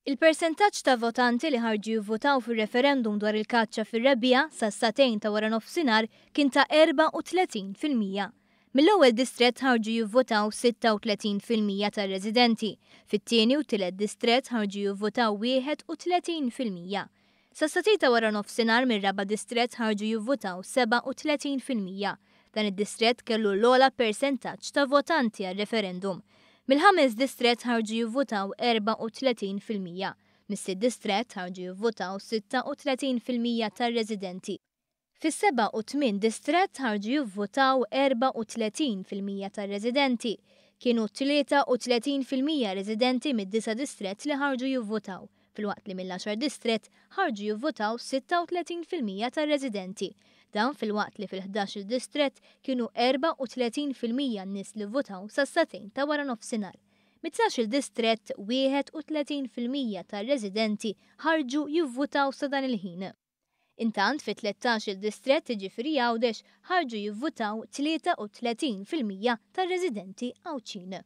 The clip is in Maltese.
Il-persentaġġ ta' votanti li ħarġu jivvotaw fir-referendum dwar il-kaċċa fir-rebbiegħa sas-sagħtejn ta' waranofsinhar kien ta' 34%. Mill-ewwel distrett ħarġu jivvotaw 36% tar-residenti, fit-tieni u tielet distrett ħarġu jivvotaw 31%. Sas-sagħtejn ta' waranofsinhar mir-raba' distrett ħarġu jivvotaw 37%. Dan id-distrett kellu l-ogħla persentaġġ ta' votanti għar-referendum. Mill-ħames distrett ħarġu jivvotaw 34%. Mis-sitt distrett ħarġu jivvotaw 36% tar-residenti. Fis-seba' u tmien distrett ħarġu jivvotaw 34% tar-residenti. Kienu 33% residenti mid-disa' distrett li ħarġu jivvotaw, filwaqt li mill-għaxar distrett ħarġu jivvotaw 36% tar-residenti. Dan filwaqt li fil-ħdax-il distrett kienu 34% n-nies li vvotaw sas-sagħtejn ta' waranofsinhar. Mit-tnax-il distrett, 31% tar-residenti ħarġu jivvutaw sa dan il-ħin. Intant fi 13-il distrett, jiġifieri Għawdex, ħarġu jivvutaw 33% tar-residenti Għawdxin.